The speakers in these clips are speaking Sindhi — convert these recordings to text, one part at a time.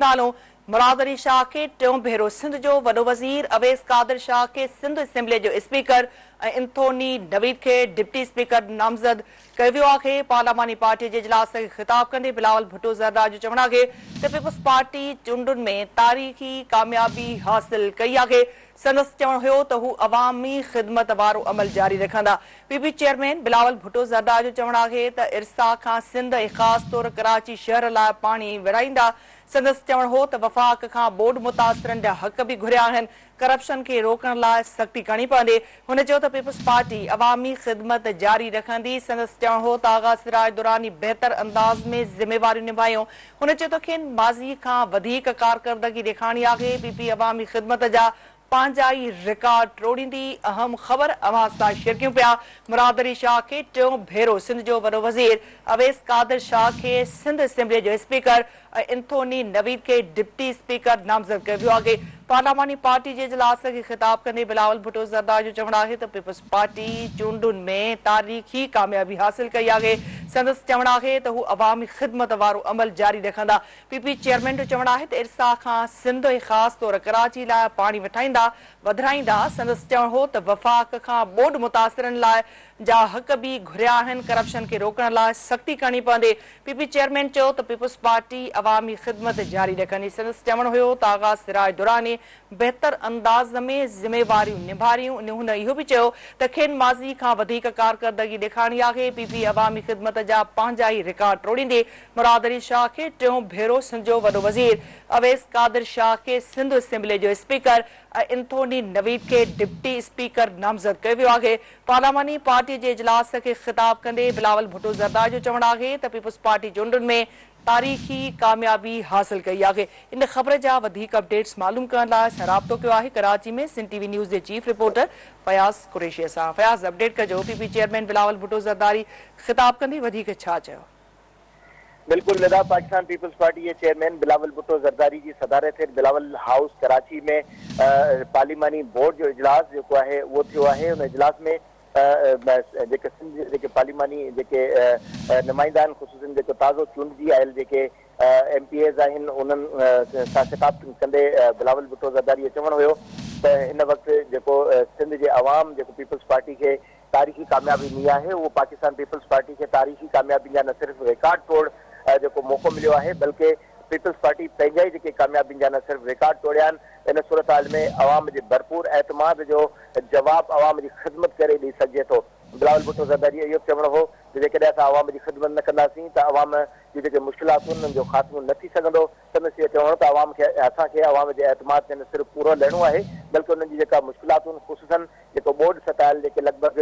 نالو مراد علي شاهه کي ٽيون ڀيرو سنڌ جو وڏو وزير، اويس قادر شاهه کي سنڌ اسيمبلي جو اسپيڪر ۽ انٿوني نويد کي ڊپٽي اسپيڪر نامزد ڪيو ويو آهي. پارلياماني پارٽي جي اجلاس کي خطاب ڪندي بلاول ڀٽو زرداري جو چوڻ آهي ته پيپلز پارٽي چونڊن ۾ تاريخي ڪاميابي حاصل ڪئي آهي. سندس چوڻ هيو ته هو عوامي خدمت وارو عمل جاري رکندا. P P chairman Bilawal Bhutto Zardari جو چوڻ آهي ته ارسا کان سنڌ ۽ خاص طور ڪراچي شهر لاء پاڻي ورهائيندا. سندس چوڻ هو ته وفاق کان ٻوڏ متاثرن جا حق به گهريا آهن، ڪرپشن کي روڪڻ لاء سختي ڪرڻي پوندي. هن چيو ته پيپلز پارٽي عوامي خدمت جاري رکندي. سندس چوڻ هو ته آغا سراج دراني بهتر انداز ۾ ذميواريون نڀايون. هن چيو ته کين ماضي کان وڌيڪ ڪارڪردگي ڏيکارڻي آهي، پي پي عوامي خدمت جا پنهنجا ئي رڪارڊ ٽوڙيندي. اهم خبر اوهان سان شيئر ڪيون پيا، مراد علي شاهه کي ٽيون ڀيرو سنڌ جو وڏو وزير، اويس قادر شاهه کي سنڌ اسيمبلي جو اسپيڪر ۽ انٿوني نويد کي ڊپٽي اسپيڪر نامزد ڪيو ويو آهي. پارلياماني پارٽي جي اجلاس کي خطاب ڪندي بلاول ڀٽو زرداري جو چوڻ آهي ته پيپلز پارٽي چونڊن ۾ تاريخي ڪاميابي حاصل ڪئي آهي. سندس چوڻ آهي ته هو عوامي خدمت وارو عمل جاري رکندا. پي پي چيئرمين جو چوڻ آهي ته ارسا کان سنڌ ۽ خاص طور ڪراچي لاء پاڻي وٺائيندا وڌرائيندا. سندس چوڻ هو ته وفاق کان ٻوڏ متاثرن لاء جا حق به گهريا آهن، ڪرپشن کي روڪڻ لاء سختي ڪرڻي پوندي. پي پي چيئرمين چيو ته پيپلز پارٽي عوامي خدمت جاري رکندي. سندس چوڻ هيو ته آغا سراج دراني بهتر انداز ۾ ذميواريون نڀاريون. هن اهو به چيو ته کين ماضي کان وڌيڪ ڪارڪردگي ڏيکارڻي آهي، پي پي عوامي خدمت جا پنهنجا ئي رڪارڊ ٽوڙيندي. مراد علي شاهه کي ٽيون ڀيرو سنڌ جو وڏو وزير، اويس قادر شاهه کي سنڌ اسيمبلي جو اسپيڪر ۽ انٿوني نويد کي ڊپٽي اسپيڪر نامزد ڪيو ويو آهي. پارلياماني پارٽي جي اجلاس کي خطاب ڪندي بلاول ڀٽو زرداري جو چوڻ آهي ته پيپلز پارٽي چونڊن ۾ تاريخي ڪاميابي حاصل ڪئي آهي. ان خبر جا وڌيڪ اپڊيٽس معلوم ڪرڻ لاء اسان رابطو ڪيو آهي ڪراچي ۾ سنڌ ٽي وي نيوز جي چيف رپورٽر فياض قريشي سان. فياض اپڊيٽ ڪجو P P chairman Bilawal Bhutto Zardari خطاب ڪندي وڌيڪ ڇا چيو؟ بلڪل ندا پاڪستان پيپلز پارٽي جي چيئرمين بلاول ڀٽو زرداري جي صدارت هيٺ بلاول هائوس ڪراچي ۾ پارليماني بورڊ جو اجلاس جيڪو آهي اهو ٿيو آهي ان اجلاس ۾ جيڪي سنڌ جي جيڪي پارليماني جيڪي نمائندا آهن خصوصن جيڪو تازو چونڊجي آيل جيڪي ايم پي ايز آهن انهن سان خطاب ڪندي بلاول ڀٽو زرداري جو چوڻ هيو ته هن وقت جيڪو سنڌ جي عوام جيڪو پيپلز پارٽي کي تاريخي ڪاميابي ڏني آهي اهو پاڪستان پيپلز پارٽي کي تاريخي ڪاميابين جا نه صرف رڪارڊ ٽوڙ جيڪو موقعو مليو آهي بلڪه پيپلز پارٽي پنهنجا ئي جيڪي ڪاميابين جا نه صرف رڪارڊ ٽوڙيا آهن ان صورتحال ۾ عوام جي ڀرپور اعتماد جو جواب عوام جي خدمت ڪري ڏئي سگهجي ٿو. بلاول ڀٽو زرداري اهو به چوڻ هو ته جيڪڏهن اسان عوام جي خدمت نه ڪنداسين ته عوام جون جيڪي مشڪلاتون انهن جو خاتمو نه ٿي سگهندو. سندس اهو چوڻ هو ته عوام کي اسان کي عوام جي اعتماد تي نه صرف پورو لهڻو آهي بلڪه انهن جي جيڪا مشڪلاتون خصوصن جيڪو ٻوڏ ستايل جيڪي لڳ ڀڳ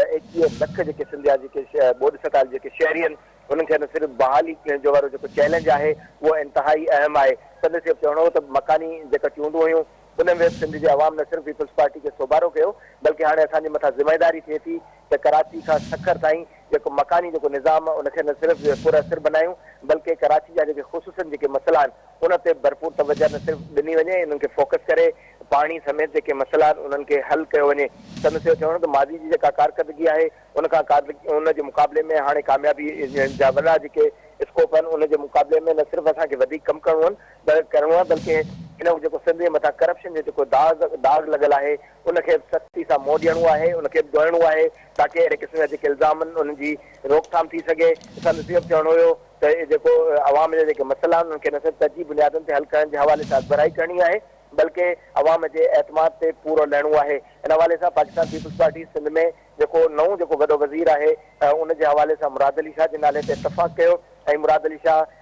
21 لک جيڪي سنڌ جا جيڪي ٻوڏ ستايل جيڪي شهري آهن انهن کي نه صرف بحالي جو وارو جيڪو چئلينج آهي اهو انتهائي اهم آهي. سندس اهو چوڻ هو ته مڪاني جيڪا چونڊون هيون ان ۾ به سنڌ جي عوام نه صرف پيپلز پارٽي کي سوڀارو ڪيو بلڪه هاڻي اسان جي مٿان ذميداري ٿئي ٿي ته ڪراچي کان سکر تائين جيڪو مڪاني جيڪو نظام ان کي نه صرف پر اثر بنايون بلڪه ڪراچي جا جيڪي خصوصن جيڪي مسئلا آهن ان تي ڀرپور توجه نه صرف ڏني وڃي انهن کي فوڪس ڪري پاڻي سميت جيڪي مسئلا آهن انهن کي حل ڪيو وڃي. سندس اهو چوڻ هو ته ماضي جي جيڪا ڪارڪردگي آهي ان کان ان جي مقابلي ۾ هاڻي ڪاميابي جا وڏا جيڪي اسڪوپ آهن ان جي مقابلي ۾ نه صرف اسان کي وڌيڪ ڪم ڪرڻو آهي ڪرڻو آهي بلڪه هن وقت جيڪو سنڌ جي مٿان ڪرپشن جو جيڪو داغ داغ لڳل آهي ان کي به سختي سان منهن ڏيڻو آهي ان کي به ڌوئڻو آهي تاڪه اهڙي قسم جا جيڪي الزام آهن انهن جي روڪٿام ٿي سگهي. سندس اهو به چوڻ هيو ته جيڪو عوام جا جيڪي مسئلا آهن انهن کي نه صرف ترجيح بنيادن تي حل ڪرڻ جي حوالي سان اڳڀرائي ڪرڻي آهي بلڪه عوام جي اعتماد تي پورو لهڻو آهي. ان حوالي سان پاڪستان پيپلز پارٽي سنڌ ۾ جيڪو نئون جيڪو وڏو وزير آهي ان جي حوالي سان مراد علي شاهه جي نالي تي اتفاق ڪيو ۽ مراد علي شاهه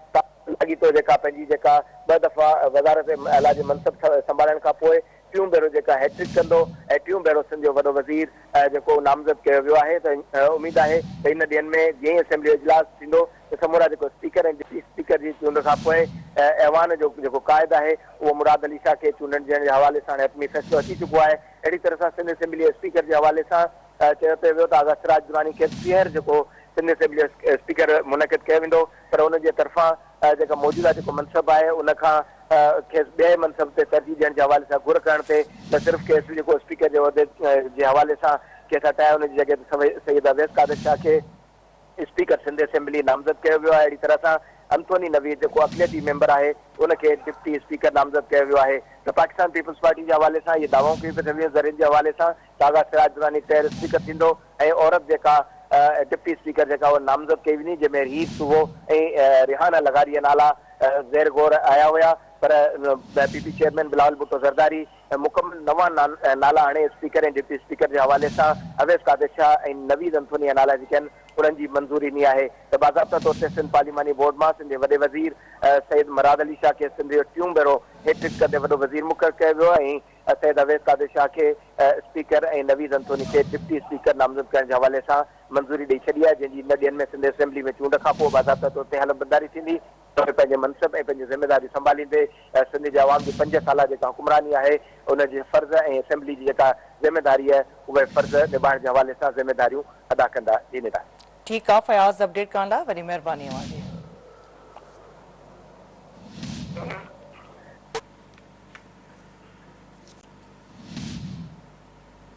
لاڳيتو جيڪا پنهنجي جيڪا ٻه دفعا وزارت اعليٰ جي منصب سنڀالڻ کان پوء ٽيون ڀيرو جيڪا هيٽرڪ ڪندو ۽ ٽيون ڀيرو سنڌ جو وڏو وزير جيڪو نامزد ڪيو ويو آهي ته اميد آهي ته ان ڏينهن ۾ جيئن ئي اسيمبلي جو اجلاس ٿيندو ته سمورا جيڪو اسپيڪر ۽ ڊپٽي اسپيڪر جي چونڊ کان پوء ايوان جو جيڪو قائد آهي اهو مراد علي شاهه کي چونڊڻ ڏيڻ جي حوالي سان هاڻي حتمي فيصلو اچي چڪو آهي. اهڙي طرح سان سنڌ اسيمبلي جي اسپيڪر جي حوالي سان چيو پيو ويو ته آغا سراج دراني کي ٻيهر جيڪو سنڌ اسيمبلي جو اسپيڪر منعقد ڪيو ويندو پر ان جي طرفان جيڪا موجوده جيڪو منصب آهي ان کان کيس ٻئي منصب تي ترجيح ڏيڻ جي حوالي سان گهر ڪرڻ تي نه صرف کيس جيڪو اسپيڪر جي عهدي جي حوالي سان کيس هٽائي ان جي جڳهه تي سيد اويس قادر شاهه کي اسپيڪر سنڌ اسيمبلي نامزد ڪيو ويو آهي. اهڙي طرح سان انٿوني نويد جيڪو اقليتي ميمبر آهي ان کي ڊپٽي اسپيڪر نامزد ڪيو ويو آهي ته پاڪستان پيپلز پارٽي جي حوالي سان اهي دعوائون ڪيون پئي ويون ذريعن جي حوالي سان ته آغا سراج دراني طير اسپيڪر ٿيندو ۽ عورت جيڪا ڊپٽي اسپيڪر جيڪا اها نامزد ڪئي ويندي جنهن ۾ هير سوهو ۽ ريحانه لغاري جا نالا زير غور آيا هيا پر P P chairman Bilawal Bhutto Zardari مڪمل نوان نالا آڻي اسپيڪر ۽ ڊپٽي اسپيڪر جي حوالي سان اويس قادر شاهه ۽ نويد انٿوني جا نالا جيڪي آهن انهن جي منظوري ڏني آهي ته باضابطا طور تي سنڌ پارلياماني بورڊ مان سنڌ جي وڏي وزير سيد مراد علي شاهه کي سنڌ جو ٽيون ڀيرو هيٽرڪ ڪندي وڏو وزير مقرر ڪيو ويو ۽ سيد اويس قادر شاهه کي اسپيڪر ۽ نويد انٿوني کي ڊپٽي اسپيڪر نامزد ڪرڻ جي حوالي سان منظوري ڏئي ڇڏي آهي جنهن جي ايندڙ ڏينهن ۾ سنڌ اسيمبلي ۾ چونڊ کانپوء باضابطا طور تي حلف برداري ٿيندي. ۾ پنهنجي منصب ۽ پنهنجي ذميواري سنڀاليندي سنڌ جي عوام جي پنج سالا جيڪا حڪمراني آهي ان جي فرض ۽ اسيمبلي جي جيڪا ذميواري آهي اهي فرض نڀائڻ جي حوالي سان ذميواريون ادا ڪندا جي ندا. ٺيڪ آ فياض اپڊيٽ ڪرڻ لاء وڏي مهرباني اوهان جي.